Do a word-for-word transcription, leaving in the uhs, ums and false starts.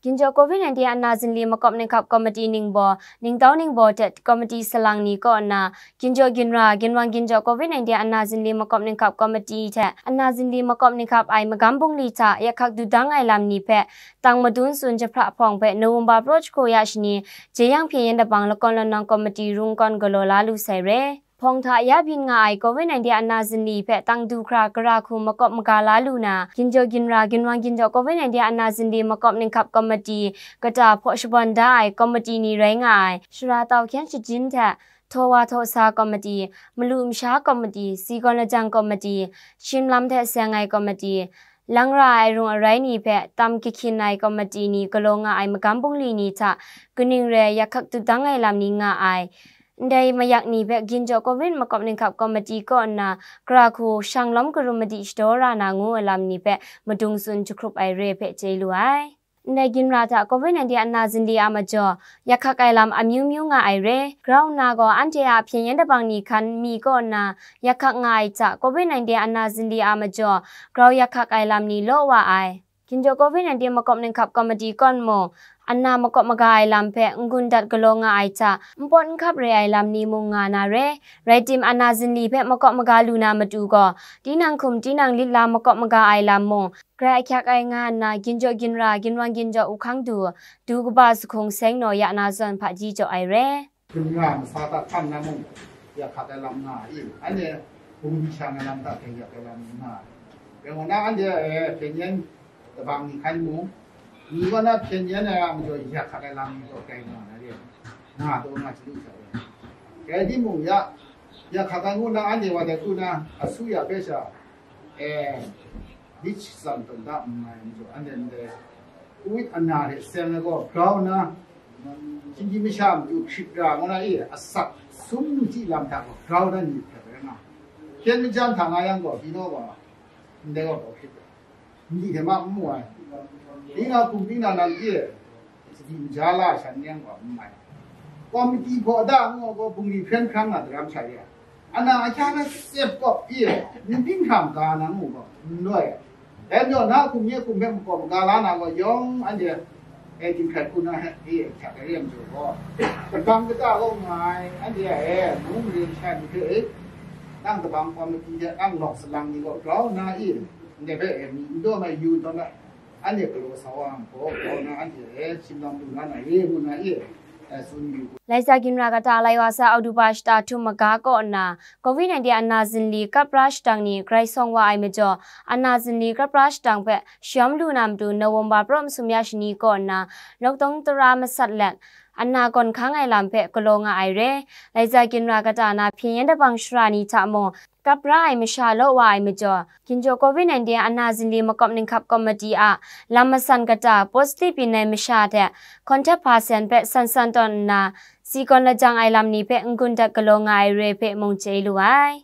Ginjaw COVID nineteen ana zinli makawp ninghkap komiti ningbaw, ningtau ningbaw hte komiti salang ni kaw nna, ginjaw ginra, ginwang ginjaw COVID nineteen ana zinli makawp ninghkap komiti hte ana zinli makawp ninghkap ai magam bungli hta yakhak dudang ai lam ni hpe tang madun tsun jahpra hpawng hpe November praw jahku ya shani, jeyang hpyen yen dabang lakawn lawnawng komiti rungkawn galaw la lu sai re. Hpawng hta ya byin nga ai COVID nineteen ana zinli hpe tang du hkra gara hku makawp maga la lu na, ginjaw ginra, ginwang ginjaw COVID nineteen ana zinli makawp ninghkap komiti kata hpaw shabawn da ai komiti ni rai nga ai, Shara Tau Hkyen Shajin hte, Htaw Wa Htaw Sa komiti, Malu Masha komiti, Sikawn Lajang komiti, Shim Lam hte Seng Ai komiti, lang ra ai rung arai ni hpe tam kahkyin ai komiti ni galaw nga ai magam bungli ni hta kaning re yakhak dudang ai lam ni nga ai. Ndai mayak ni hpe ginjaw COVID makawp ninghkap komiti kaw nna, gara hku shang lawm karum madi shadaw ra na ngu ai lam ni hpe madung tsun jahkrup ai re hpe chye lu ai. Ndai ginra hta COVID nineteen ana zinli a majaw, yakhak ai lam amyu myu nga ai re. Grau nna gaw anhte a hpyen yen dabang ni hkan mi kaw nna, yakhak nga ai hta COVID nineteen ana zinli a majaw, grau yakhak ai lam ni law wa ai. Ginjaw COVID nineteen makawp ninghkap komiti kawn mung, ana makawp maga ai lam hpe n-gun dat galaw nga ai hta, npawt nhkap re ai lam ni mung nga na re. Rai tim, ana zinli hpe makawp maga lu na matu gaw, tinang hkum tinang lit la makawp maga ai lam mung, grai ahkyak ai nga nna, ginjaw ginra, ginwang ginjaw uhkang du, du kaba sahkung seng naw ya na zawn hpaji jaw ai re. Hkun nga masa hta hkan na mung, ya hkat ai lam nga i, anhte bungli shang ai lam hta hkyen yak ai lam nga ai. Rai nna, anhte e hpyen yen dabang ni hkan mung, ni kaw na hpyen yen ai a majaw ya hkat ai lam ni kaw tai nga na re, nga taw nga chyalu sha re. Rai timung, ya, ya hkat ai ngu na, anhte wa dai hku na, asu ya hpe sha, e, myit shatsam tawn da n mai majaw, anhte ndai covid ana hte seng ai gaw grau nna, hkying di masha matu hkrit ra ngu na i, asak sum hti lam hta gaw grau nna ni hpret ai nga. Hpyen majan hta nga yang gaw, hpyi naw gaw, ndai gaw grau hkrit ra, mali hte ma n mu ai. Tinang hkum tinang nan hte sadi maja la shan yang gaw n mai. Komiti hpaw da ngu gaw, bungli hpyen hkrang na daram sha ya, ana ahkya na sep kawp i, n hpinghkam ga na ngu gaw, n loi. Dai majaw, na hkum nye hkum hpe makawp maga la na gaw, yawng anhte e dinghkrai hku na hte e hkyak ai re ai majaw gaw, kabang kata kaw nga ai, anhte a e mung mare masha ni hpe e, nang tabang komiti hte nang lawk salang ni gaw grau nna i, ndai hpe e myi n daw mai yu n tawn ai, anhte galaw sa wa ai gaw, grau nna anhte e shim lam lu na na re ngu na i, e tsun yu. Laisa ginra kata lai wa sa Oktoba shata htum maga kaw nna, COVID nineteen ana zinli kap ra shadang ni grai sawng wa ai majaw, ana zinli kap ra shadang hpe shayawm lu na matu November praw masum ya shani kaw nna, lawktawng tara masat let, ana gawn hkang ai lam hpe galaw nga ai re. Laisa ginra kata na hpyen yen dabang shara ni hta mung, kap ra ai masha law wa ai majaw, ginjaw COVID nineteen ana zinli makawp ninghkap komiti a lam masan kata positive yin ai masha hte, hkawn htet hpa sen hpe san san tawn nna, sikawn lajang ai lam ni hpe n-gun dat galaw nga ai re hpe mung chye lu ai.